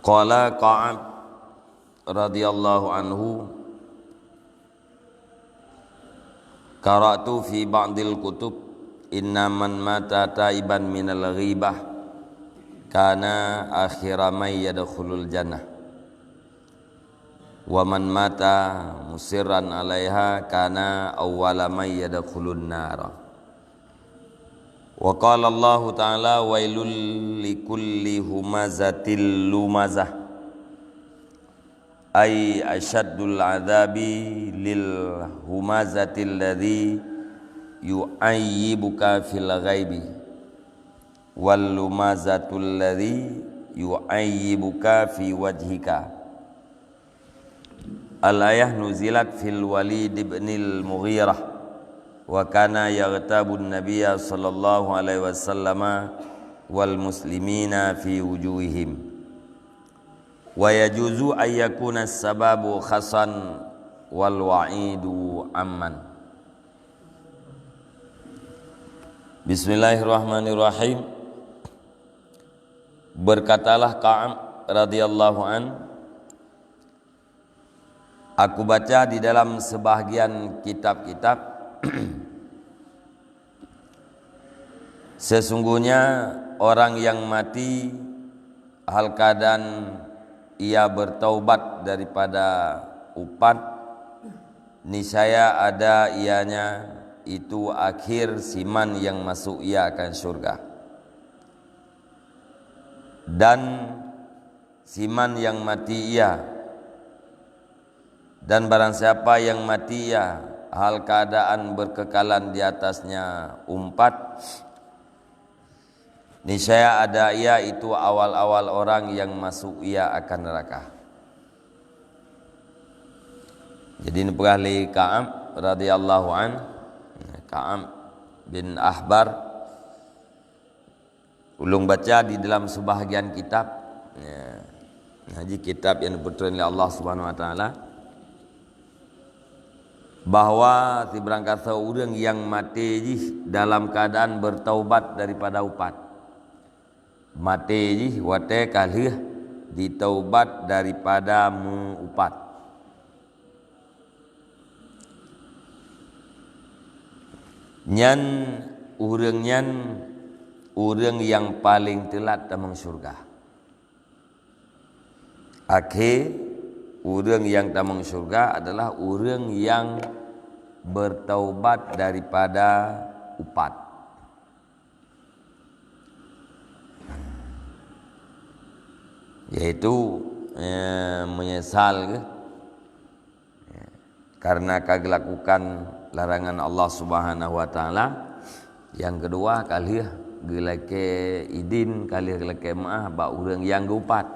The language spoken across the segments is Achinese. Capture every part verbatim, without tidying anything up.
Qala Ka'ab radhiyallahu anhu, qara'tu fi ba'dil kutub, inna man mata taiban minal ghibah kana akhira man yadkhulul jannah. Wa man mata musirran 'alaiha kana awwala man yadkhulun nara. Wa qala Allahu ta'ala, "Wailul likulli humazatil lumazah." Ay asyaddul adzabi lil humazatil ladzi yu'ayyibuka fil ghaibi, wal lumazatul ladzi yu'ayyibuka fi wajhika. Al-ayah nuzilat fil Walid ibnil Mughirah, wa kana yaghtabun Nabiyya sallallahu alaihi wasallama wal muslimina fi wujuhihim. Wa yajuzu an yakuna sababu khasan wal wa'idu amman. Bismillahirrahmanirrahim. Berkatalah Ka'ab radhiyallahu an, "Aku baca di dalam sebahagian kitab-kitab, sesungguhnya orang yang mati hal keadaan ia bertaubat daripada upat, niscaya ada ianya itu akhir siman yang masuk ia akan syurga. Dan siman yang mati ia, dan barang siapa yang mati ia hal keadaan berkekalan di atasnya umpat, niscaya ada ia itu awal-awal orang yang masuk ia akan neraka." Jadi neupeugah lé Ka'ab radhiyallahu an, Ka'ab bin Ahbar, ulôn baca di dalam sebahagian kitab, ya, ngaji kitab yang dipeutron lé Allah Subhanahu wa Taala, bahwa sibarangkasoe ureuëng nyang maté jih dalam keadaan bertaubat daripada upat. Maté jih watée ka lheueh ditaubat daripada meu-upat. Nyan ureuëng nyan ureuëng nyang paleng teulat tamong syeuruga. Akhé ureuëng nyang tamong syeuruga adalah ureuëng nyang bertaubat daripada upat. Yaitu, eh, menyesal ke? Karena ka gelakukan larangan Allah Subhanahu wa Taala. Yang kedua, ka lheueh geulakée idin, ka lheueh geulakée meu'ah bak ureuëng nyang geuupat.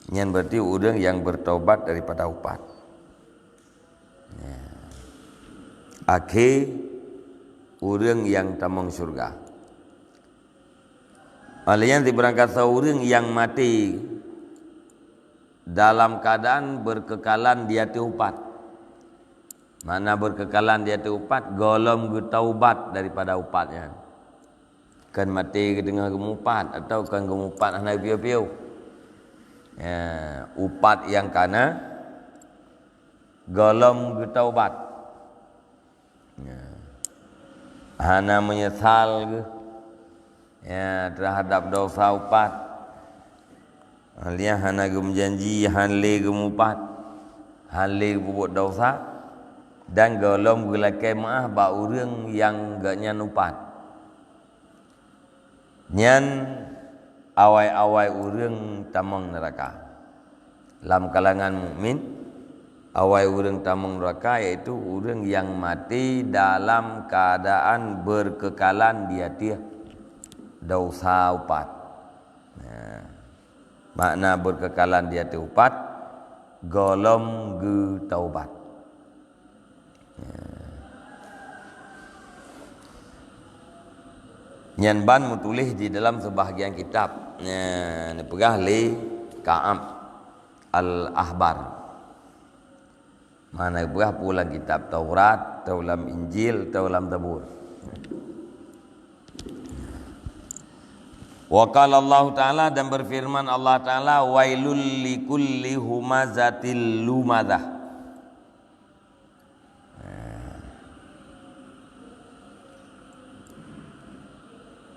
Nyan berarti ureuëng nyang bertaubat daripada upat. Ya. Akhé ureuëng nyang tamong syeuruga. Alheuh nyan sibarangkasoe ureuëng nyang maté dalam keadaan berkekalan di ateueh upat. Makna berkekalan di ateueh upat, gohlom geutaubat daripada upat nyan. Kon maté geuteungoh geumupat atawa kon geumupat hana geupiyôh-piyôh. Ya, upat nyang kana gohlom geutaubat. Ya. Hana meunyeusal geuh, ya, teuhadap desya upat. Alheuh nyan hana geumeujanji han lé geumupat, han lé geupeubuet desya, dan gohlom geulakée meu'ah bak ureuëng nyang gobnyan upat. Nyan awai-awai ureuëng tamong neuraka. Lam kalangan mukmin, awai ureuëng tamong neuraka yaitu ureuëng nyang maté dalam keuadaan beukeukalan di ateueh desya upat. Nah, makna beukeukalan di ateueh upat, gohlom geutaubat. Nyan ban meutuléh di dalam seubahgian kitab, neupeugah lé Ka'ab Al-Ahbar. Mana geupeugah peue lam kitab Taurat, atau lam Injil, atau lam Zabur. Wa qala Allah Ta'ala, dan berfirman Allah Ta'ala, "Wailul likulli humazatil lumazah."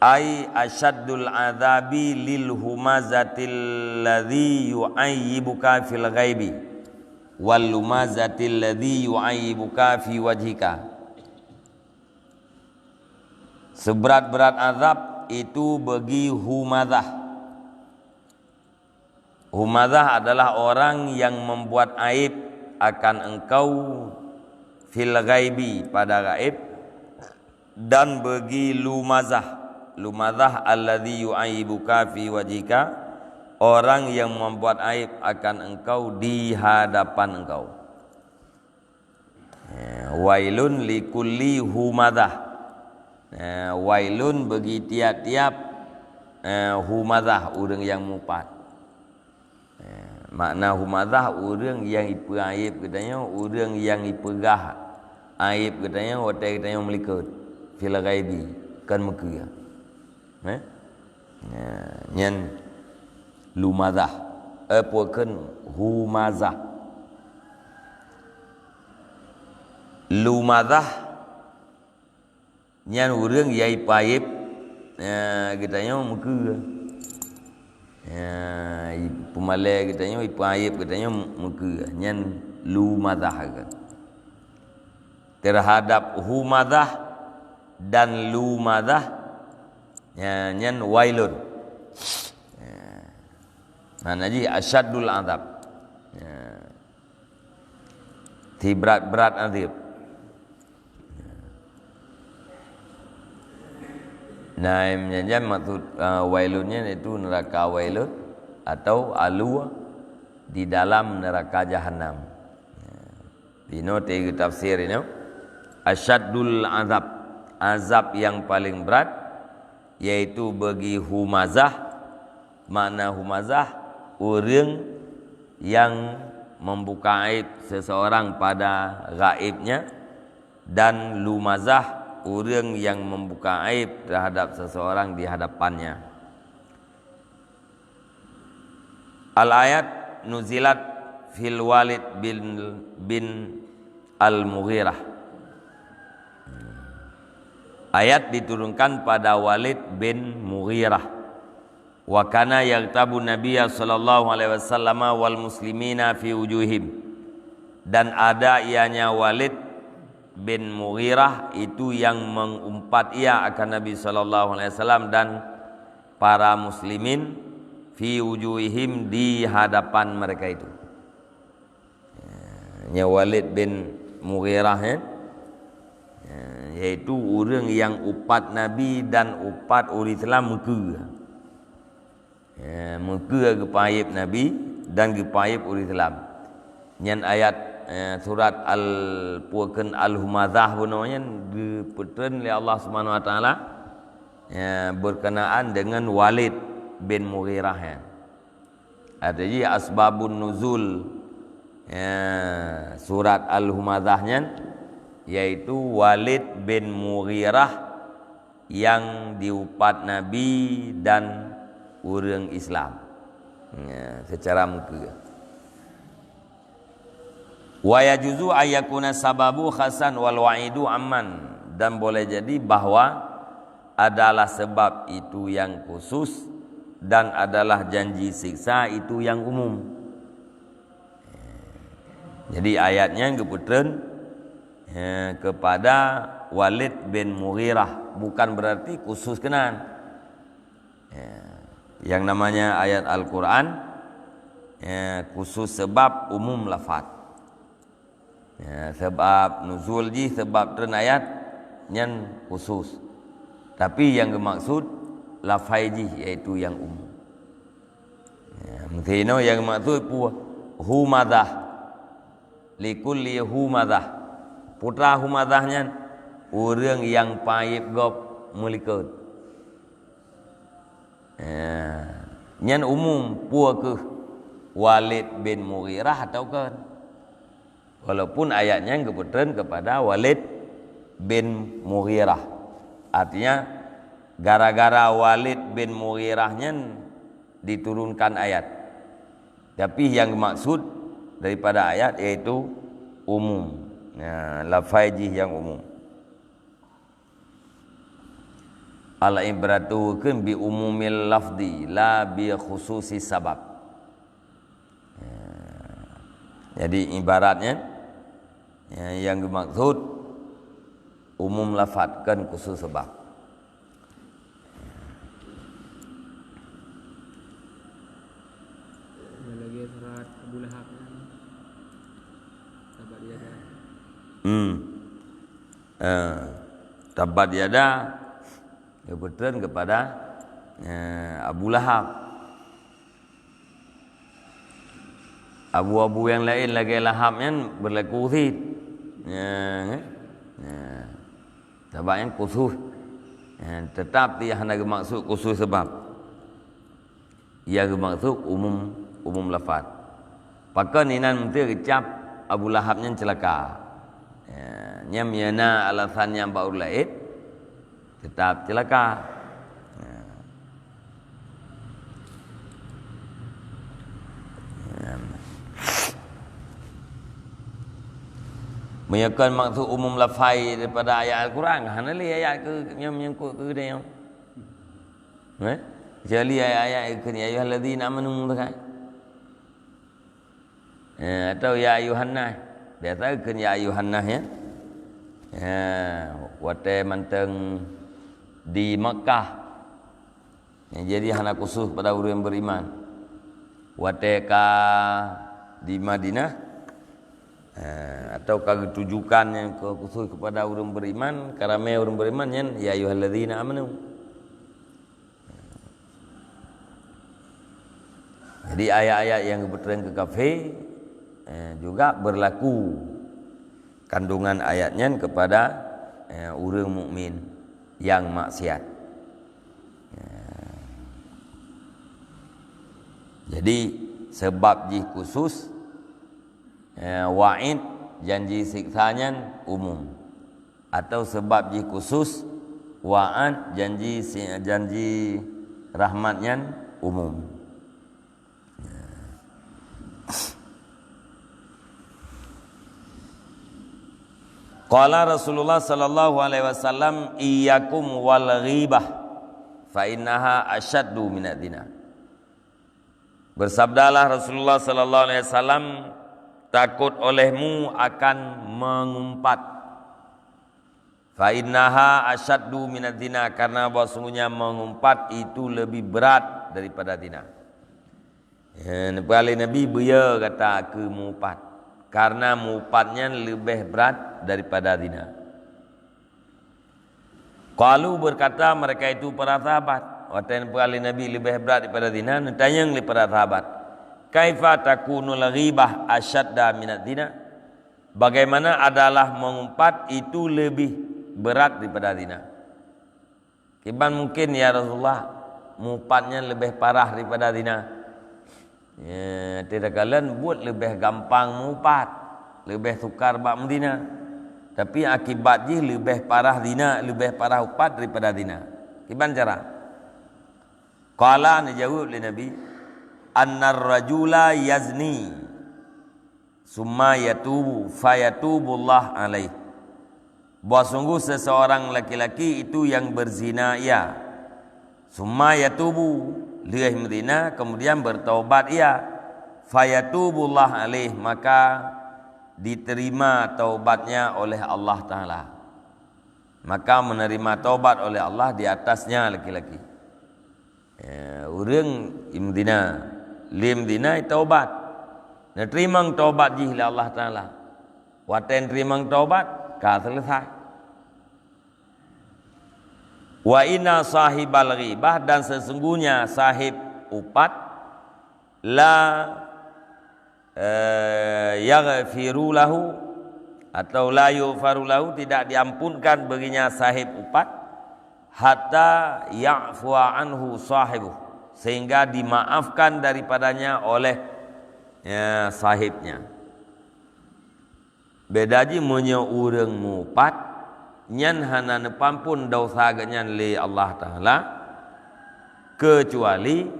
Ai asyaddul adzabi lil humazatil ladzi yu'ayyibuka fil ghaibi, wal lumazatil ladzi yu'ayyibuka fi wajhika. Seberat-berat azab itu bagi humazah. Humazah adalah orang yang membuat aib akan engkau fil ghaibi, pada gaib, dan bagi lumazah. Lumazah alladzi yu'aibuka fi wajhika, orang yang membuat aib akan engkau di hadapan engkau. Eh, wailun likulli humazah. Eh, wailun bagi tiap-tiap, eh, humazah, ureuëng nyang mupat. Eh, makna humazah, ureuëng nyang ipeuaib geutanyoe, ureuëng nyang ipeugah aib geutanyoe watée geutanyoe meulikot, fil ghaibi, kon meukeue. Eh? Ya, nyan lumazah. Eh, peue kheun humazah. Lumazah nyan ureuëng nyang ipeuaib, eh, geutanyoe meukeue. Eh, i-, peumalée geutanyoe, ipeuaib geutanyoe meukeue. Nyan lumazah kheun. Terhadap humazah dan lumazah, nya, nyan wailun. Ya. Makna jih asyaddul azab. Ya. Sibrat-brat azab. Nah, nyan, nyan maksud, ah, wailun nyan, yaitu neraka wailun atau alua di dalam neraka jahanam. Ya. Inoe teugeutafsir inoe, asyaddul azab, azab yang paling berat, yaitu bagi humazah. Makna humazah, ureuëng yang membuka aib seseorang pada gaibnya, dan lumazah, ureuëng yang membuka aib terhadap seseorang di hadapannya. Al-ayat nuzilat fil Walid bin, bin Al-Mughirah. Ayat diturunkan pada Walid bin Mughirah. Wa kana yaghtabu Nabiyya sallallahu alaihi wasallam wal muslimina fi wujuhihim. Dan ada ianya Walid bin Mughirah itu yang mengumpat ia akan Nabi sallallahu alaihi wasallam dan para muslimin fi wujuhihim, di hadapan mereka itu. Nyan Walid bin Mughirah, eh? Yaitu ureuëng nyang upat Nabi dan upat ureuëng Islam meukeue. Ya, meukeue geupeuaib Nabi dan geupeuaib ureuëng Islam. Nyan ayat, eh, surat Al-, peue kheun Al-Humazah bunoe nyan geupeutreun lé Allah Subhanahu wa Taala, ya, berkenaan dengan Walid bin Mughirah, ya. Arti jih asbabun nuzul, ya, surat Al-Humazah nyan, yaitu Walid bin Mughirah yang diupat Nabi dan ureuëng Islam. Ya, secara meukeue. Wa yajuzu ayyakuna sababu khasan wal wa'idu amman, dan boleh jadi bahwa adalah sebab itu yang khusus dan adalah janji siksa itu yang umum. Jadi ayat nyan geupeutreun, eh, kepada Walid bin Mughirah, bukan berarti khusus keunan. Ya. Yang namanya ayat Al-Quran, ya, khusus sebab, umum lafaz. Ya, sebab nuzul jih, sebab treun ayat, nyan khusus. Tapi nyang geumaksud lafai jih, yaitu nyang umum. Ya, meuti inoe nyang geumaksud peue? Humazah. Likulli humazah. Peue teuma humazah nyan? Ureuëng nyang peuaib gob meulikot. Ya. Nyan umum, peue keuh, Walid bin Mughirah atawa kon. Walaupun ayat nyan geupeutreun kepada Walid bin Mughirah. Artinya, Gara-gara Walid bin Mughirah nyan diturunkan ayat. Tapi nyang geumaksud daripada ayat yaitu umum. Nah, lafai jih nyang umum. Al-ibratu kheun bi umumil lafzi la bi khususi sabab. Ya. Jadi ibaratnya, ya, nyang geumaksud umum lafaz, kon khusus sabab. Ada lagi surat Abu Lahab kan? Tabbat yada. Hmm. Eh, tabbat yada, ya, beutreun kepada, eh, Abu Lahab. Abu-abu nyang laén lagée Lahab nyan beulaku cit. Ya, kan? Ya. Sabab nyan khusus. Ya, teutap dia hana geumaksud khusus sabab. Ia geumaksud umum, umum lafaz. Pakon inan meunteue geucab Abu Lahab nyan ceulaka. Ya, nyan meunyo na alasan nyang bak ureuëng laén, teutap ceulaka. Ya. Ya. Meunyo kon maksud umum lafai daripada ayat Al-Quran, hana lé ayat keu nyang menyangkut keu geutanyoe. Eh? Kecuali ayat-ayat keu ya ayyuhallazina amanu tu kan. Eh, atau ya ayyuhan nas. Biasa kheun ya ayyuhan nas, ya. Ya, watée mantong di Makkah. Ya, jadi hana khusus pada ureuëng beriman. Watée ka di Madinah, eh, atau ka geutujukan nyang keu-, khusus kepada ureuëng beriman, ka ramé ureuëng beriman nyan ya ayyuhallazina amanu. Jadi ayat-ayat nyang geupeutreun keu kafé, eh, juga berlaku kandungan ayat nyan kepada, eh, ureuëng mukmin nyang maksiat. Eh, jadi sebab jih khusus, eh, waid, janji siksa nyan umum. Atau sebab jih khusus, waad, janji si-, janji rahmat nyan umum. Qala Rasulullah sallallahu alaihi wasallam, "Iyyakum wal ghibah, fa innaha asyaddu minadz zina." Bersabdalah Rasulullah sallallahu alaihi wasallam, "Takut olehmu akan mengumpat. Fa innaha asyaddu minadz zina, karena bahwa sungguhnya mengumpat itu lebih berat daripada zina." Ya, neupeugah lé Nabi, "Beuyo gata keu meuupat, karena meuupat nyan leubeh brat daripada zina." Qalu, berkata mereka itu, para sahabat, watée neupeugah lé Nabi leubeh brat daripada zina, neutanyong lé para sahabat, "Kaifa takunul ghibah asyadda minadz zina?" Bagaimana adalah mengumpat itu lebih berat daripada zina? Kiban mungkin, ya Rasulullah, meuupat nyan leubeh parah daripada zina? Ya, teudakalon buet leubeh gampang meuupat, leubeh sukar bak meuzina. Tapi akibat jih leubeh parah zina, leubeh parah upat daripada zina. Kiban cara? Qala, neujaweueb lé Nabi, "Annar rajula yazni, summa yatubu, fayatubullah alaih." Bahwa sungguh seseorang laki-laki itu yang berzina ia, summa yatubu, lheueh meuzina, kemudian bertaubat ia, fayatubullah alaih, maka diterima taubatnya oleh Allah Taala. Maka menerima taubat oleh Allah di atasnya laki-laki. Ya, ureuëng meuzina, lé meuzina taubat. Neuteurimong taubat jih lé Allah Taala. Watée neuteurimong taubat, ka seuleusai. "Wa inna sahibal ghibah," dan sesungguhnya sahib upat, la, eh, yaghfiru lahu, atau la yughfaru lahu, tidak diampunkan baginya sahib upat, hatta ya'fua anhu sahibuh, sehingga dimaafkan daripadanya oleh, ya, sahibnya. Beda jih meunyoe ureuëng meuupat, nyan hana neupeuampon desya geuhnyan lé Allah Taala, keucuali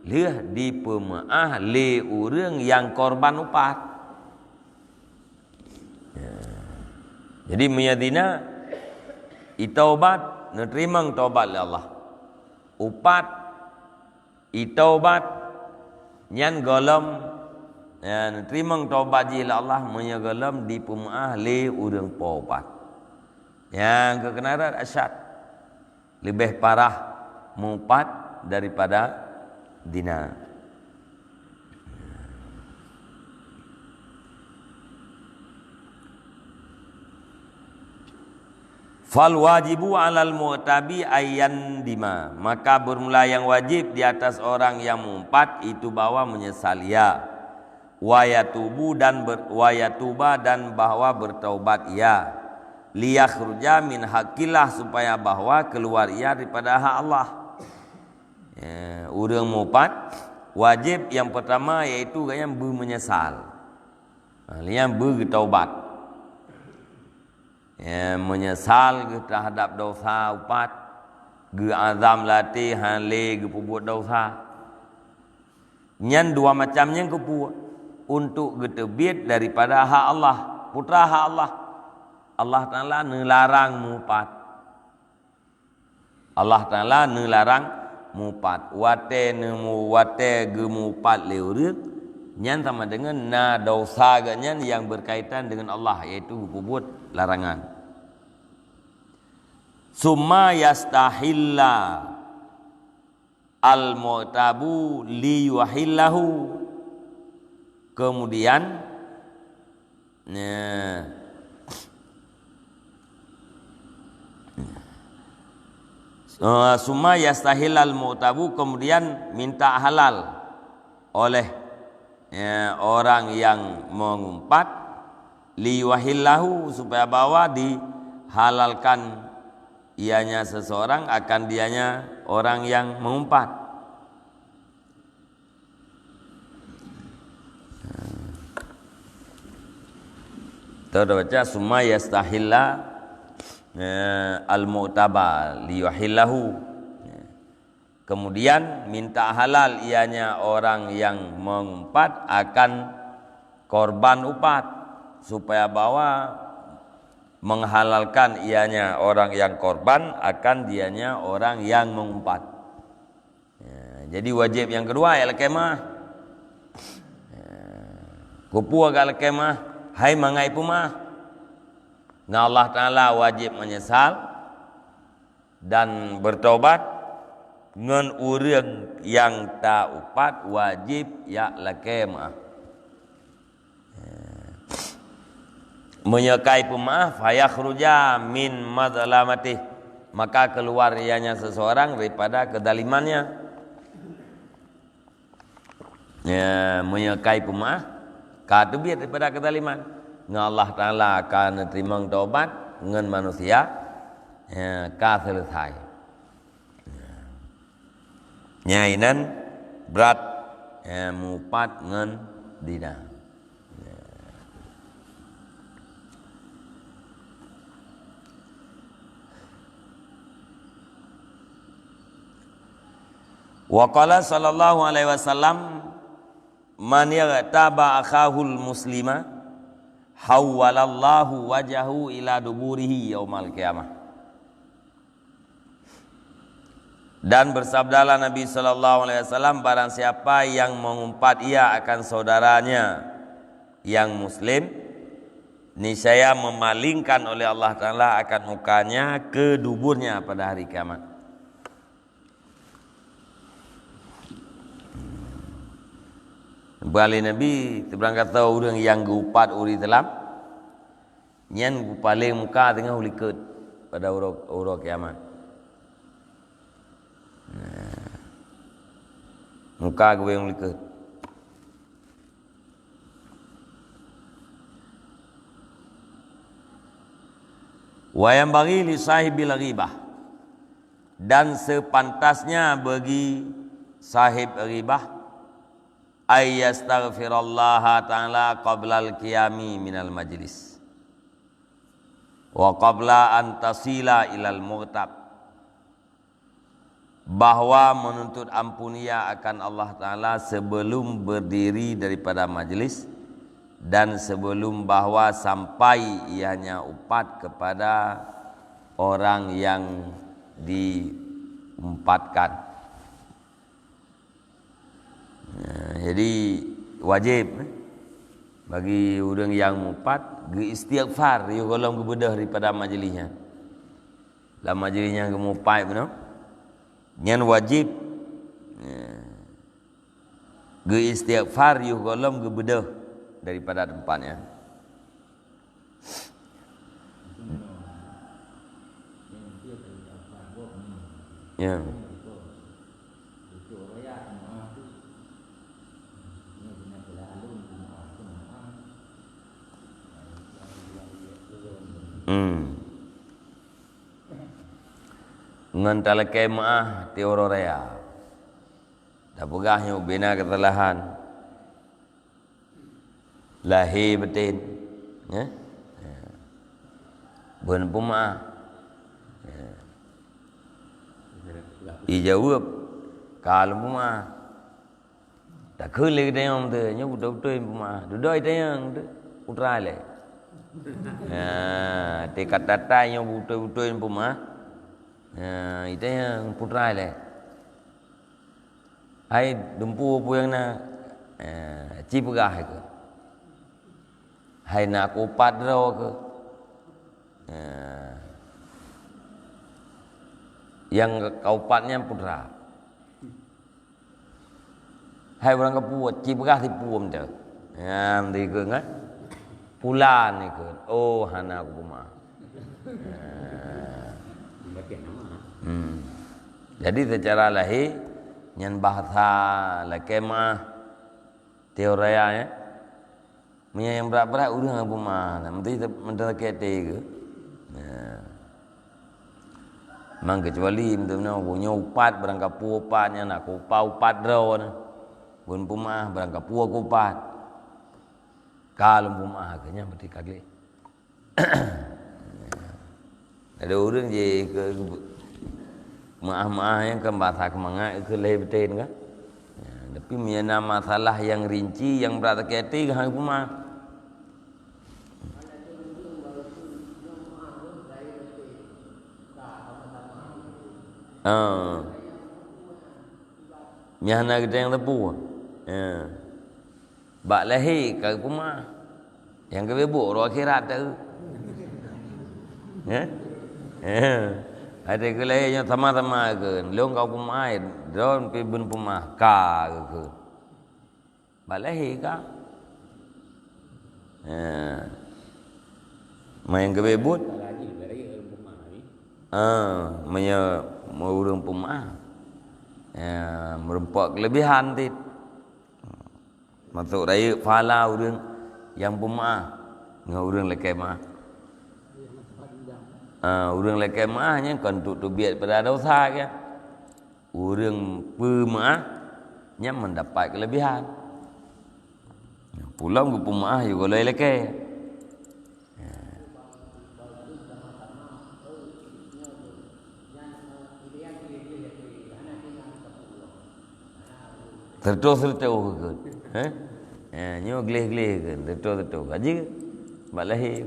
lheueh dipeumeu'ah lé ureuëng nyang korban upat. Ya. Jadi, meunyoe zina, itaubat, neuteurimong taubat lé Allah. Upat, itaubat, nyan gohlom, ya, neuteurimong taubat jih lé Allah meunyoe gohlom dipeumeu'ah lé ureuëng po upat. Nyang keukeunarot asyad, leubeh parah meuupat daripada zina. Fal wajibu 'alal mu'tabi ayyandima, maka bermula yang wajib di atas orang yang meuupat itu bahwa menyesal ia, wa yatubu dan ber-, wa yatuba dan bahwa bertaubat ia, liyakhruja min haqqillah, supaya bahwa keluar ia daripada hak Allah. Ya, ureuëng meuupat wajib yang pertama yaitu gobnyan beumeunyeusal. Ha, lheueh nyan beugeutaubat. Ya, meunyeusal geuh teuhadab desya upat, geuazam lam até hana lé geupeubuet desya. Nyan dua macam nyan keupeue? Untuk geuteubiet daripada hak Allah. Peue teuma hak Allah? Allah Taala neularang meuupat. Allah Taala neularang meuupat. Watée neumu-, watée geumeuupat lé ureuëng, nyan sama deungon na desya gobnyan nyang berkaitan dengan Allah, yaitu geupeubuet larangan. Summa yastahilla al-mu'tabu liyuhillahu. Kemudian, nah, eh, summa yastahillal mu'tabu, kemudian minta halal oleh, ya, orang yang mengumpat, liyuhillahu, supaya bahwa dihalalkan ianya seseorang akan dianya orang yang mengumpat. Kita udah baca, summa yastahilla, eh, al-mu'taba liyuhillahu. Kemudian minta halal ianya orang yang mengumpat akan korban upat, supaya bahwa menghalalkan ianya orang yang korban akan dianya orang yang mengumpat. Ya, jadi wajib nyang keudua ya lakée meu'ah. Ya, keupeue ka lakée meu'ah? Hai mangat peumeu'ah. Ngon Allah Taala wajib meunyeusal dan beutaubat, ngon ureuëng nyang ta-upat wajib jak lakée meu'ah. Meunyoe ka ipeumeu'ah, fayakhruja min mazlamatih, maka keluar ianya seseorang daripada kezalimannya. Ya, meunyoe ka ipeumeu'ah, ka teubiet daripada kezaliman. Ngon Allah Taala ka neuteurimong taubat, ngon manusia, ya, ka seuleusai. Nyan inan brat, ya, meuupat ngon zina. Wa qala sallallahu alaihi wasallam, "Man ightaba akhahul muslima, hawwalallahu wajhahu ila duburihi yaumal qiyamah." Dan bersabdalah Nabi sallallahu alaihi wasallam, "Barang siapa yang mengumpat ia akan saudaranya yang muslim, niscaya memalingkan oleh Allah Taala akan mukanya ke duburnya pada hari kiamat." Bak lé Nabi, teubarangkata ureuëng nyang geuupat ureuëng Islam, nyan geupaleng muka teungoh likot pada uroe, uroe kiamat. Nah, muka geupaleng likot. Wa yanbaghi li sahibil ghibah, dan sepantasnya bagi sahib ghibah, ay yastaghfirallaha ta'ala qablal qiyami minal majlis. Wa qabla an tasila ilal mughtab, bahwa menuntut ampunia akan Allah Ta'ala sebelum berdiri daripada majlis dan sebelum bahwa sampai ianya upat kepada orang yang diumpatkan. Nah, jadi wajib, eh, bagi ureuëng nyang mupat geuistighfar yoh gohlom geubeudôh daripada majlis nyan. Lam majlis nyang geumupat bunoe, nyan wajib, eh, geuistighfar yoh gohlom geubeudôh daripada teumpat nyan. Ya. Hmm. Ngon talakée meuáh tiep uroe raya. Tapeugah nyoe bina keusalahan. Lahé baten, ya. Ya. Bun peumaáh. Ya. Ijaweueb, ka lôn peumaáh. Takheun lé geutanyoe teuh, nyoe beutôi-beutôi peumaáh. Dudoe itanyong teuh, putra lé. Ya, teuka tatai nyoe beutôi-beutôi peumaáh. Ya, itanyong putra lé. Hai dumpeue peue nyang na, eh, ci peugah keuh. Hai na kupat droe keuh. Eh, nyang kaupat nyan putra. Hai ureuëng kapuet, ci peugah sipuem teuh. Nyan dikeue ngon pulan ikot. Oh, hana kupeumaáh. Hmm. Jadi secara lahé nyan bahasa lakée meuáh tiep uroe raya, ya. Meunyoe nyang brat-brat ureuëng peumaáh, nah, meuti meuteukét teuh. Nah. Mang keucuali meuteumeunoe nyoe upat barangkapeue upat nyan na kupat upat droe na. Bun peumaáh barangkapeue kupat. Ka lôn peumaáh keuh nyan meuti ka gleh. Ada ureuëng je ke meuáh-meuáh nyang kan bahasa keumangat keu lahé baten kan. Ya, tapi meunyoe na masalah nyang rinci nyang brat sakét até kan hana peumaáh. Ah. Nyan hana geutanyoe teupeu. Ya. Bak lahé ka geupeumaáh. Nyang geubeuet uroe akhirat teuh. Ya? Ya. Ada keu lahé nyoe sama-sama keu. Lôn ka peumaáh, droe pih bun peumaáh ka keu. Bak lahé ka. Ya. Manyang geubeuet. Ah, meunyoe ureuëng peumaáh. Ya, meureumpok keulebihan cit. Masôk rayeuk pahala ureuëng nyang peumaáh ngon ureuëng lakée meuáh. Ah, ureuëng lakée meuáh nyan kon untuk teubiet pada dosa kan. Ureuëng peumeuáh nyan mendapat keulebihan. Pulom geupeumeuáh yue gohlom lakée. Teutoh-teutoh kheun. Eh? Eh, nyoe gleh-gleh kheun, teutoh-teutoh. Haji bak lahé.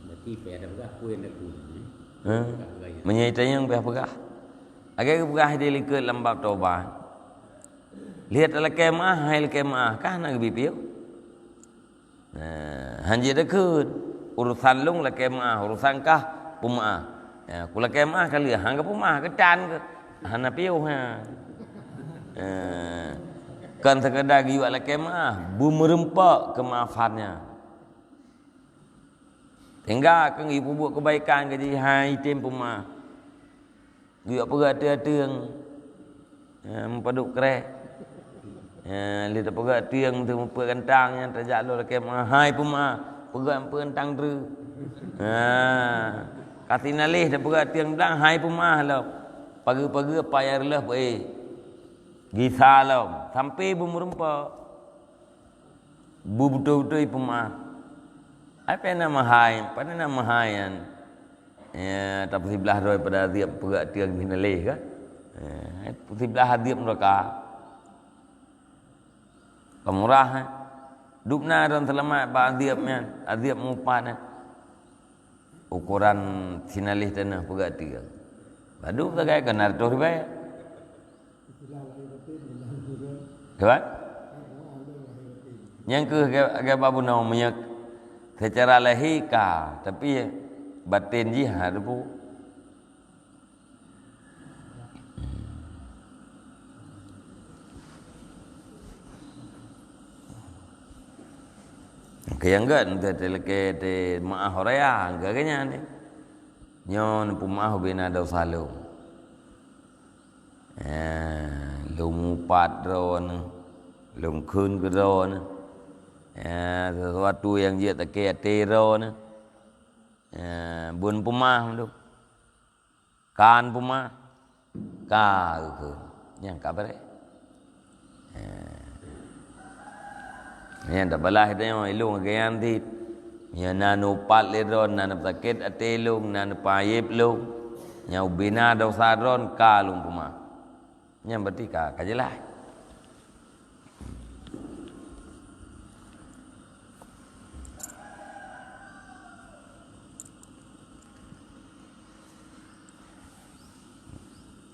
Berarti payah tapeugah peue nyang takheun, eh? Ha? Peugah-peugah nyan. Meunyoe tanyong payah peugah. Lagée geupeugah di likot lam bab tobat. Lihat lakée meuáh, hai lakée meuáh, kah na geubi piôh. Nah, hanjeuet takheun. Urusan lôn lakée meuáh, urusan kah peumaáh. Ya, ku lakée meuáh ka lheueh, han ka peumaáh, keutan keuh. Hana piôh nyan. Eh, kon sekadar geuyue lakée meuáh, beumeureumpok keumaafan nyan. Sehingga keu geupeubuet keubaikan keu jih hai tem peumaáh. Geuyue peugah ateueng-ateueng. Ya, meupadub kreh. Ya, lé tapeugah ateueng teuh meupeue gantang nyan tajak lom lakée meuáh, hai peumaáh, peugah meupeue gantang treuk. Ya, ka sinaleh tapeugah ateueng blang, hai peumaáh lom. Pageue-pageue payah reuloh peuéh. Gisa lom, sampai beumeureumpok. Beutôi-beutôi peumaaf. Ai, pane na meuhai, pane na meuhai nyan. Ya, tapeusiblah droe pada azieb peugah tiang jih na lé kan? Ya, peusiblah azieb nuraka. Ka murah, eh? Dubna droe seulamat bak azieb nyan, azieb meupat nyan. Ukoran sinaleh tanoh peugah tiang. Padub sagai kan hartoh ribèe. Kan? Nyang keuh ge-, ge babu nong meunyeuk seucara lahé ka, tapi baten jih ha teupeu. Keu nyang gét, teuh lakée teuh meu'ah raya, keu nyan. Nyoe neupeumaaf ubena desya lôn. Eh, lôn mupat droeneuh, lôn kheun keu droeneuh. Eh, sesuatu nyang jeuet lakée até droeneuh. Eh, bun peumaaf lôn. Kan peumaaf? Ka geukheun. Nyang ka bareh. Eh. Nyan tabalah tanyoe ilôn lagée nyan cit. Nyan na neuupat lé droe, na neusakét até lôn, na neupeuayeb lôn. Nyang ubena desya droe ka lôn peumaaf. Nyan berarti ka, ka jeulaih.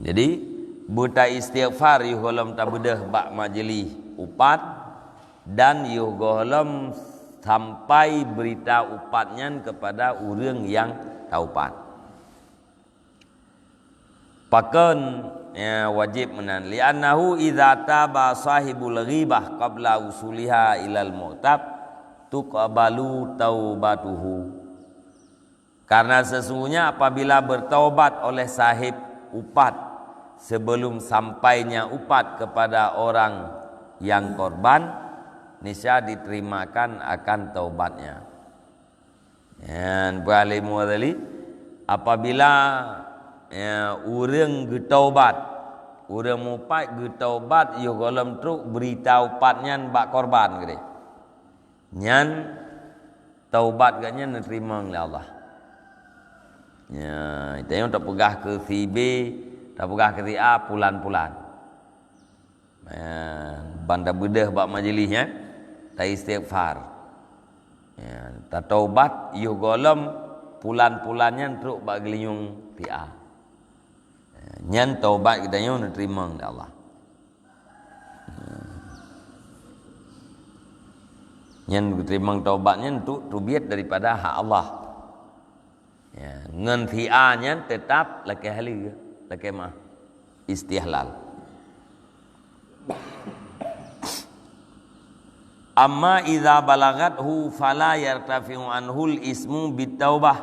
Jadi, beutaistighfar yoh gohlom tabeudôh bak majlis upat, dan yoh gohlom sampai beurita upat nyan keupada ureuëng nyang taupat. Pakon, ya, wajéb meunan? Li'annahu idza taba sahibul ghibah qabla usuliha ilal mu'tab, tuqbalu taubatuhu. Karena sesungguhnya apabila bertaubat oleh sahib upat sebelum sampainya upat kepada orang yang korban, niscaya diterimakan akan taubatnya. Nyan peue ahli Mughazali, apabila, ya, ureuëng geutaubat, ureuëng mupat geutaubat yoh gohlom trok beurita upat nyan bak korban keudeh. Nyan taubat geuh nyan neuteurimong lé Allah. Ya, tanyoe tapeugah keu si B, tapeugah keu si A pulan-pulan. Ya, ban tabeudôh bak majlis nyan, taistighfar. Ya, tataubat yoh gohlom pulan-pulan nyan trok bak geulinyueng si A. Ya, nyan taubat geutanyoe neuteurimong lé Allah. Nyan geuteurimong taubat nyan untuk teubiet daripada hak Allah. Ya, ngon si A nyan teutap lakée haleue, lakée meu'ah. Istihlal. Amma idza balaghathu fala yartafi'u anhul ismu bitaubah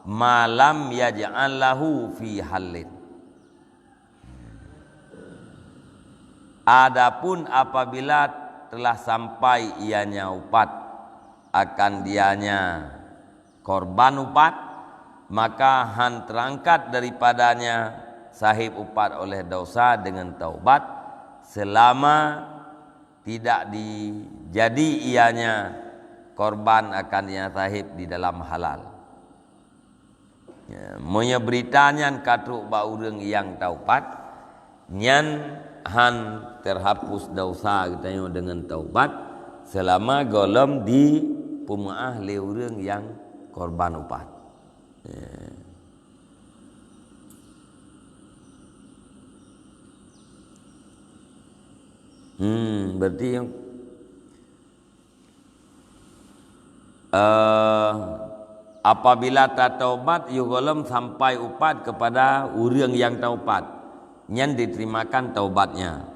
ma lam yaj'al lahu fi hallin. Adapun apabila telah sampai ianya upat akan dianya korban upat, maka han terangkat daripadanya sahib upat oleh dosa dengan taubat, selama tidak dijadi ianya korban akan ianya sahib di dalam halal. Ya, meunyoe beurita nyan ka trok bak ureuëng nyang taupat, nyan han terhapus dosa geutanyoe deungon taubat, seulama gohlom dipeumeu'ah lé ureuëng nyang korban upat. Ya. Hmm, berarti yang Eh, apabila tataubat, yoh gohlom sampai upat kepada ureuëng nyang taubat, nyan diterimakan taubatnya.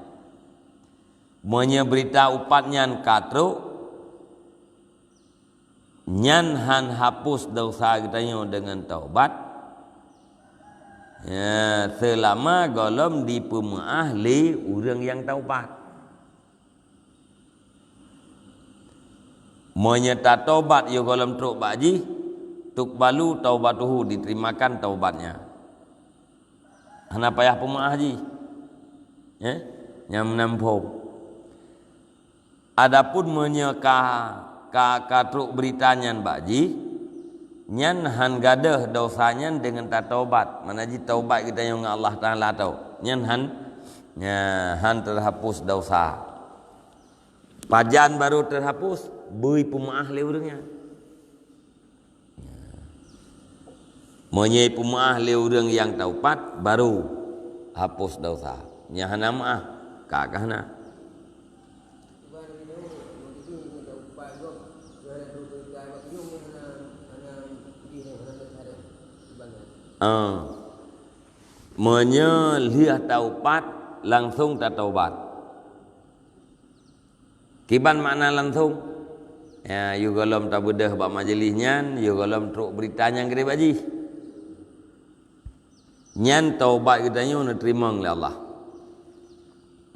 Meunyoe beurita upat nyan ka trok, nyan han hapus dosa geutanyoe deungon taubat, ya, seulama gohlom dipeumeu'ah lé ureuëng nyang taubat. Meunyoe tataubat yoh gohlom trok bak jih, tuqbalu taubatuhu, diterimakan taubatnya. Hana payah peumeu'ah jih. Eh? Nyang meunan phom. Adapun meunyoe ka, ka, ka trok beurita nyan bak jih, nyan hán gadôh desya nyan deungon tataubat. Mana jih taubat geutanyoe ngon Allah Taala tau. Nyan hán, nya, hán teuhapus desya. Pajan barô teuhapus, beu ipeumeuáh lé ureuëng nyan. Meunyoe ipeumeuáh lé ureuëng nyang taubat, barô hapus desya. Nyang hana meuáh, ka, ka hana. Ah. Meunyoe lheueh taubat, langsong tataubat. Kiban makna langsong? Ya, yoh gohlom tabeudôh bak majelis nyan, yoh gohlom trok beurita nyang keudeh bak jih. Nyan taubat geutanyoe neuteurimong lé Allah.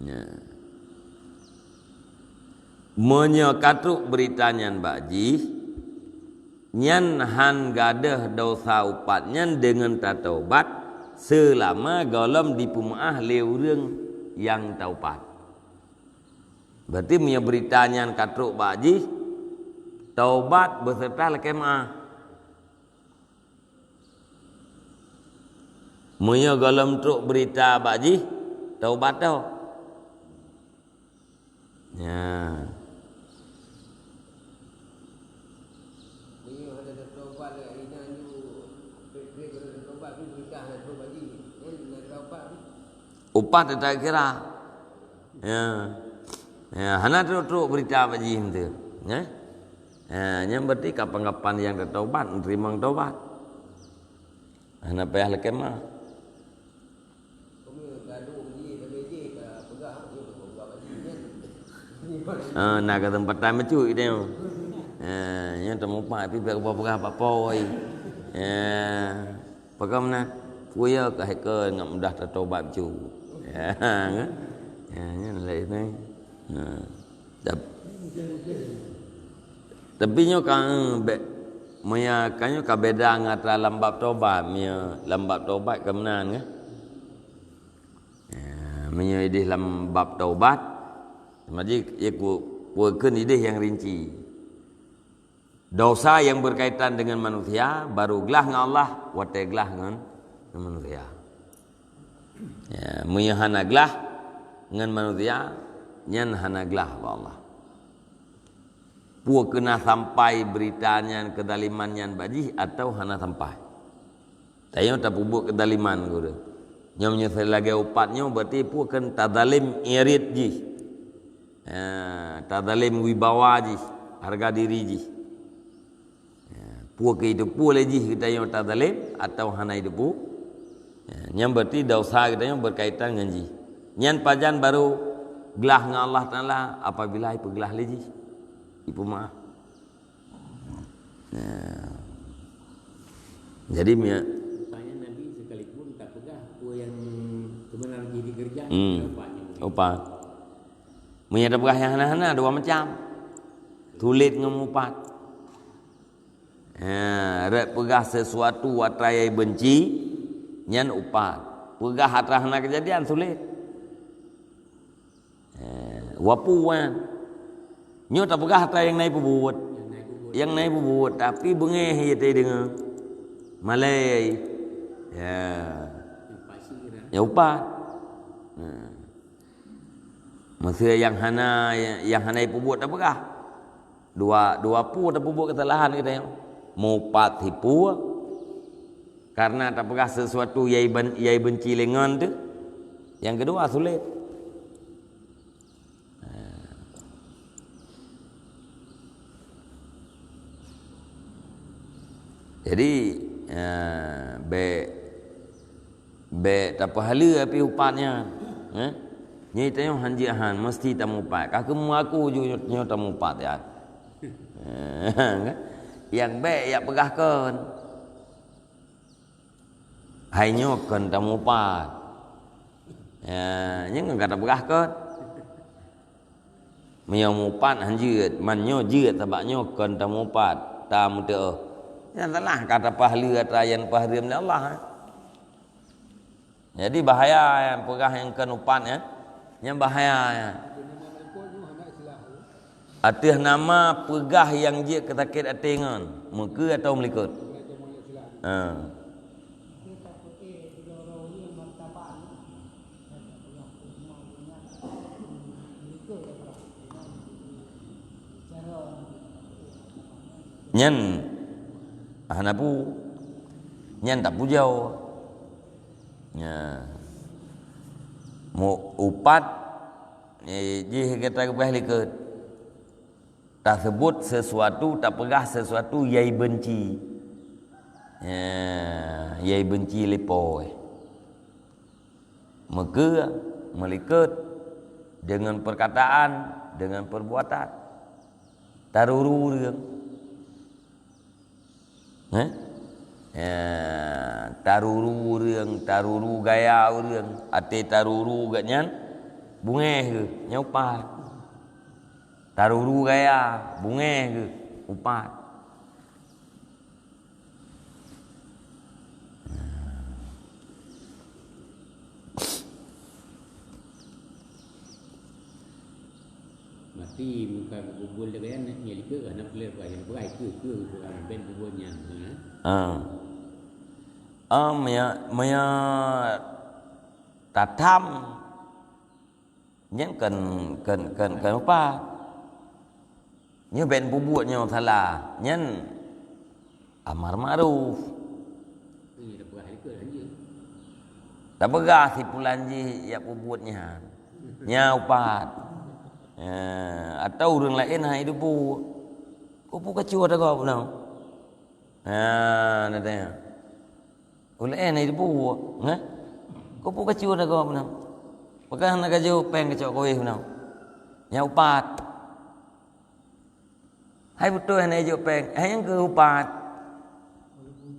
Ya. Meunyoe ka trok beurita nyan bak jih, nyan hán gadôh desya upat nyan deungon tataubat, seulama gohlom dipeumeuáh lé ureuëng nyang taubat. Berarti meunyoe beurita nyan ka trok bak jih, taubat beuseurta lakée meuáh. Meunyoe gohlom trok beurita bak jih, taubat tho. Ya. Upat teutap kira. Ya. Ya, hana trok-trok beurita bak jih meuteue. Ya. Ya, nyan berarti kapan-kapan nyang tataubat, neuteurimong taubat. Hana payah lakée meuáh. Ah, na keuseumpatan bacut geutanyoe. Ah, nyan teumupat pih bèk peugah bak po. Ah, pakon meunan? Peue ka hai keu ngat mudah tataubat bacut. Ah, kan? Ah, nyan lagèe nyan. Ah. Tap-, tapi nyoe ka, eh, bèk, meunyoe ka nyoe ka beda ngon atra lam bab tobat, meunyoe lam bab tobat ka meunan, kan? Ya, meunyoe ideh lam bab tobat, sama jih, ya, ku-, kukheun ideh nyang rinci. Dosa nyang berkaitan dengan manusia, baru glah ngon Allah, watèe glah ngon, ngon manusia. Ya, meunyoe hana glah ngon manusia, nyan hana glah bak Allah. Peue keu na sampai beurita nyan, keuzaliman nyan bak jih atawa hana sampai? Tanyoe tapeubuet keuzaliman keu ureueng. Nyoe meunyoe lagèe upat nyoe, berarti peue keu tazalém irit jih. Ha, tazalém wibawa jih, harga diri jih. Ya, peue keu jiteupeue lé jih geutanyoe tazalém atawa hana jiteupeue? Ya, nyan berarti dosa geutanyoe berkaitan ngon jih. Nyan pajan baru glah ngon Allah Taala apabila jipeuglah lé jih, jipeumeu'ah. Ya. Jadi, mi- Rupanya Nabi sekalipun tak peugah peue nyang sebenar jih dikeureuja, hmm, upat nyan. Upat. Meunyoe tapeugah nyang hana-hana, dua macam. Tulét ngon mupat. Ha, rot peugah sesuatu atra nyang benci, nyan upat. Peugah atra hana keujadian, tulét. Ha, wapu wan. Nyoe tapeugah atra nyang na jipeubuet. Nyang na jipeubuet, tapi beungéh jiteudeungoe. Malèe. Ya. Ya, upat. Ha. Meusé nyang hana, nyang hana jipeubuet tapeugah. Dua, dua peue tapeubuet keusalahan geutanyoe. Mupat sipue, karena tapeugah sesuatu nyang jiben-, nyang jibenci lé ngon teuh. Nyang keudua, tulét. Jadi, eh, bèk, bèk tapeuhaleue pih upat nyan. Eh? Nyoe tanyoe han jeuet han, meusti tamupat. Ka keuh meuaku ju nyoe tamupat nyan. Eh, kan? Nyang bèk jak peugah kon. Hai nyoe kon tamupat. Ya, nyan ka tapeugah kon. Meunyoe mupat han jeuet, man nyoe jeuet, sabab nyoe kon tamupat, tameuteu'oh. Nyan salah ka tapeuhaleue atra nyang peuhareuem lé Allah, eh. Jadi bahaya nyan peugah nyang kon upat nyan. Nyan bahaya nyan. Ateueh nama peugah nyang jeuet keu sakét até ngon, meukeue atawa meulikot? Ha. Nyan hana pu-, nyan tapujoe. Nya. Mu-, upat, eh, jih gata geupeugah likot. Taseubut sesuatu, tapeugah sesuatu nyang ibenci. Ya, nyang ibenci lé Po. Meukeue, meulikot, deungon peurkataan, deungon peurbuatan. Taruru ureuëng. Eh? Ya, taruru ureuëng, taruru gaya ureuëng, até taruru geuh nyan, bungéh geuh, nyan upat. Taruru gaya, bungéh geuh, upat. Mati muka kubur lagée nyan, nyan likot hana peuleueh, bah, hana peugah, ikeu, ikeu, ikeu, ah, ben kubur nyan, ha. Ah. Ah, meunyo, meunyo tatam, nyan kon, kon, kon, kon upat. Nyoe ben peubuet nyoe salah, nyan amar ma'ruf. Tapeugah si pulan jih jak peubuet nyan. Nyan upat. Ya, atau ureuëng laén hai deubu. Kupu kacu ada gob nyoe. Ha, na tanya. Ulée na ibu, eh? Kupu kacu na gob na. Pakon hana kaju péng kacok kuéh na. Nyan upat. Hai beutôi hana ijok péng, hai nyang keu upat.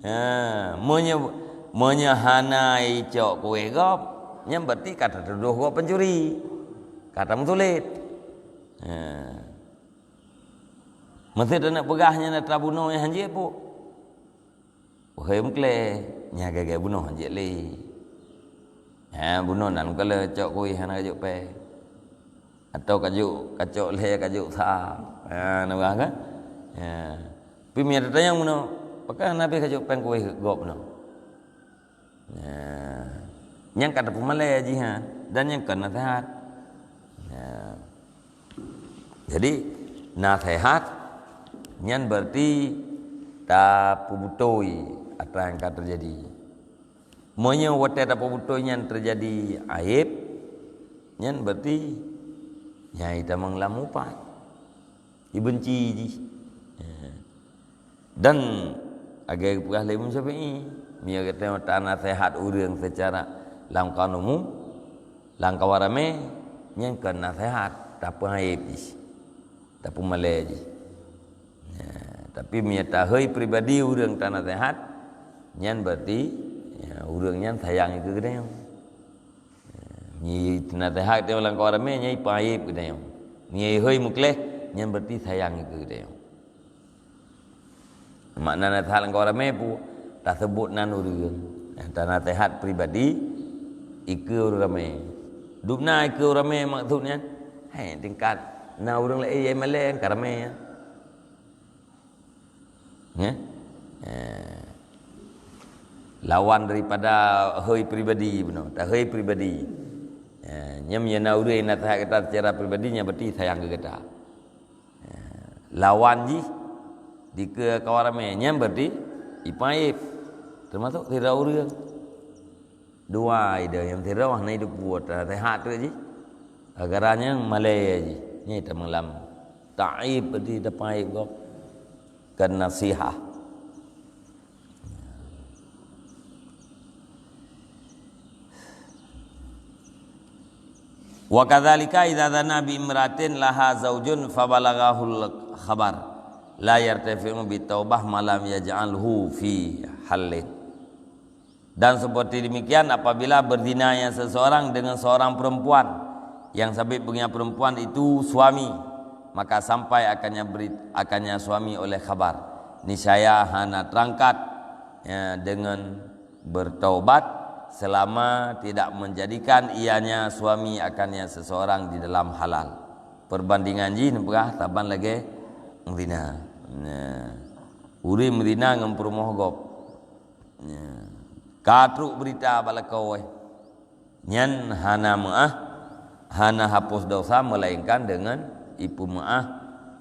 Ha, meunyo, meunyo hana icok kuéh gob, nyan berarti ka tatudoh gob pencuri. Ka tameutulet. Ha. Meusé taneuk peugah nyan atra bunoe nyan hanjeuet pu. Wahai meuklé, nyan gagée bunoe hanjeuet lé. Ha, bunoe nan kala cok kuéh hana kajok péng. Atau kajok, kacok lhée kajok sa. Ha, na bah kan? Ha. Pi mia tatanyong bunoe, pakon hana habéh kajok péng kuéh gob bunoe. Ha. Nyan ka tapeumalée jih nyan dan nyan kon naseuhat. Ha. Jadi, naseuhat nyan berarti tapeubutôi apa nyang ka teujadi. Meunyoe watée tapeubutôi nyan teujadi aéb, nyan berarti nyang itamong lam upat. Ibenci jih. Ya. Dan lagée geupeugah lé Imam Syafi'i, meunyoe geutanyoe tanaseuhat ureuëng seucara lam kawan umum, lam kawan ramé, nyan kon naseuhat, tapeuaéb jih, tapeumalée jih. Ya, tapi meunyoe tahôi pribadi ureuëng tanaseuhat, nyan berarti, ya, ureuëng nyan sayang keu geutanyoe. Nyan naseuhat geutanyoe lam kawan ramé, nyan ipeuaéb geutanyoe. Nyan ihôi meukleh, nyan berarti sayang keu geutanyoe. Makna naseuhat lam kawan ramé pu, taseubut nan ureuëng. Tanaseuhat pribadi, ikeue ureuëng ramé. Dubna ikeue ureuëng ramé maksud nyan, hai tingkat na ureuëng laén nyang malée ka ramé nyan. Ya? Eh. Lawan daripada hôi pribadi bunoe, tahôi pribadi. Eh, nyan meunyoe na ureuëng naseuhat gata secara pribadi, nyan berarti sayang keu gata. Eh, lawan jih dikeue kawan ramé, nyan berarti ipeuaéb. Teumasok sidroe ureuëng. Dua ide nyang sidroe hana iduek buet, seuhat teuk jih. Gara-gara nyan malée jih. Nyan itamong lam ta'ib, berarti tapeuaéb gob. Kon nasihah. Wa kadzalika idza zana bi imra'atin laha zaujun fabalaghahul khabar la yartafi'u bit taubah ma lam yaj'alhu fi hallin. Dan seperti demikian apabila berzina yang seseorang dengan seorang perempuan yang sabit bagi perempuan itu suami, maka sampai akannya beri, akannya suami oleh khabar, niscaya hana terangkat, ya, dengan bertaubat selama tidak menjadikan ianya suami akannya seseorang di dalam halal. Perbandingan jih neupeugah saban lagée meuzina. Nah, ureuëng meuzina ngon peurumoh gob. Nah, ka trok beurita bak lakoe. Nyan hana meuáh, hana hapus dosa, melainkan deungon ipeumeuáh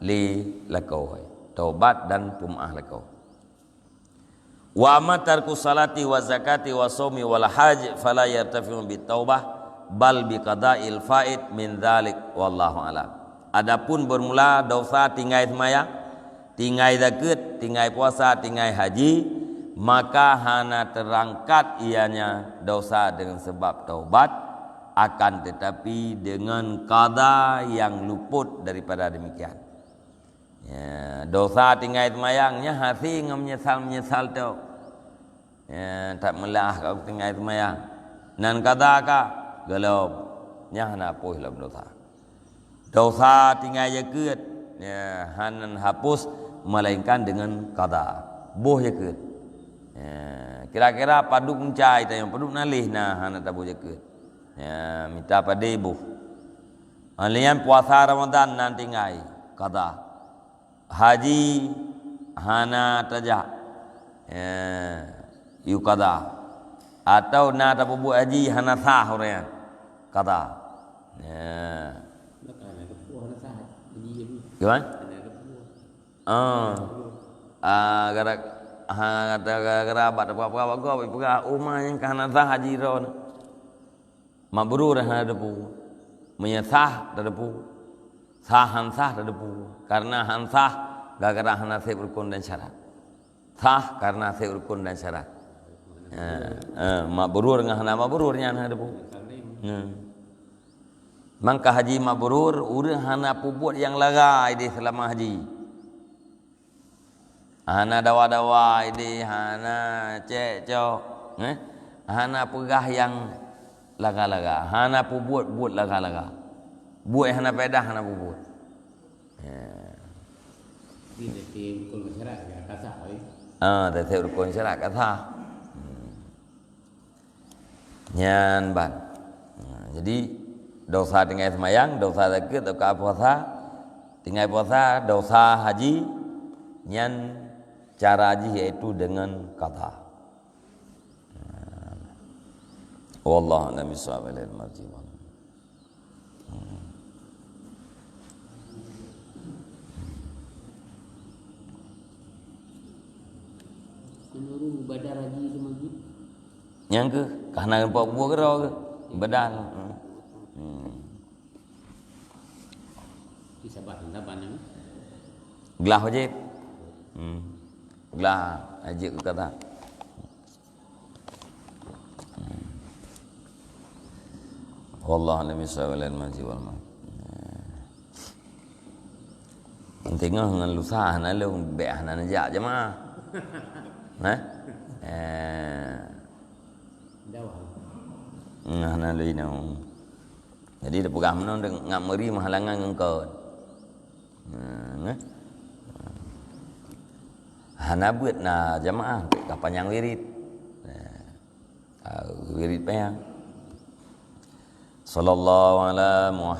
lé lakoe, taubat dan peumeuáh lakoe. Wa amma tarku salati wa zakati wa shaumi wal hajj fala yartafi'u bit taubah, bal bi qada'il faid min dzalik, wallahu alam. Adapun bermula dosa tinggai seumayang, tinggai zakeuet, tinggai puasa, tinggai haji, maka hana teurangkat ianya dosa deungon sabab taubat, akan teutapi deungon qada nyang luput daripada demikian. Ya, dosa tinggai seumayang, nyan hase ngon meunyeusal-meunyeusal tok. Ya, that meulah ka tinggai seumayang. Nan qada ka, gohlom. Nyan hana hapus lom dosa. Dosa tinggai zakeuet, ya, hana hapus melainkan deungon qada. Boh zakeuet. Ya, kira-kira padub meucai tanyong, padub naleh na hana taboh zakeuet. Ya, mita padé boh. Lheueh nyan puasa Ramadan nan tinggai, qada. Haji hana tajak, ya, yue qada. Atau na tapeubuet haji hana sah ureuëng nyan, qada. Ya. Maka hana teupeu hana sah haji, ya, Bu. Gimana? Hana teupeu. Ah. Ah, gara, ha, gara-gara bak teupeu-peue bak gob, peugah uma nyang ka hana sah haji droe. Mabrur hana teupeu. Meunyoe sah, teupeu. Sah han sah, teupeu. Karena han sah, gara-gara hana sép rukun dan syarat. Sah karena sép rukun dan syarat. Ha, ha, mabrur ngon hana mabrur nyan hana teupeu. Ha. Mangka haji mabrur, ureuëng hana peubuet nyang lalai di seulama haji. Hana dawa-dawa ideh, hana cekcok, eh? Hana peugah nyang lara-lara, hana peubuet buet lara-lara. Buet hana faedah hana peubuet. Ya. Jadi, dari segi rukun masyarakat, ka sah, eh? Ah, dari segi rukun masyarakat ka sah. Hmm. Nyan ban. Nah, jadi, dosa tinggai seumayang, dosa zakeuet, dosa puasa, tinggai puasa, dosa haji, nyan cara jih yaitu deungon qada. Nah. Wallahu a'lam bishawab, ilaihi marji'. Hmm. Menurut ibadah haji itu maju. Nyang keuh, ka hana geumpa buet keudroe keuh. Ibadah. Hmm. Hmm. Di Sabah, Sabah ni. Glah wajib. Hmm. Glah wajib kata. Hmm. Wallahu a'lam bishawab, ilaihi marji' wal ma'ad. Teungoh ngon lusa hana lôn, bék hana neujak jeumaah. Hah? Eh. Dakwah. Nah, hana lôn inoe. Jadi, dipeugah meunoe, ngat meuri meuhalangan ngon kon. Nah, nah. Hana beuet na jamaah, ka panyang wirid. Nah. Ah, wirid panyang. Sallallahu ala Muhammad.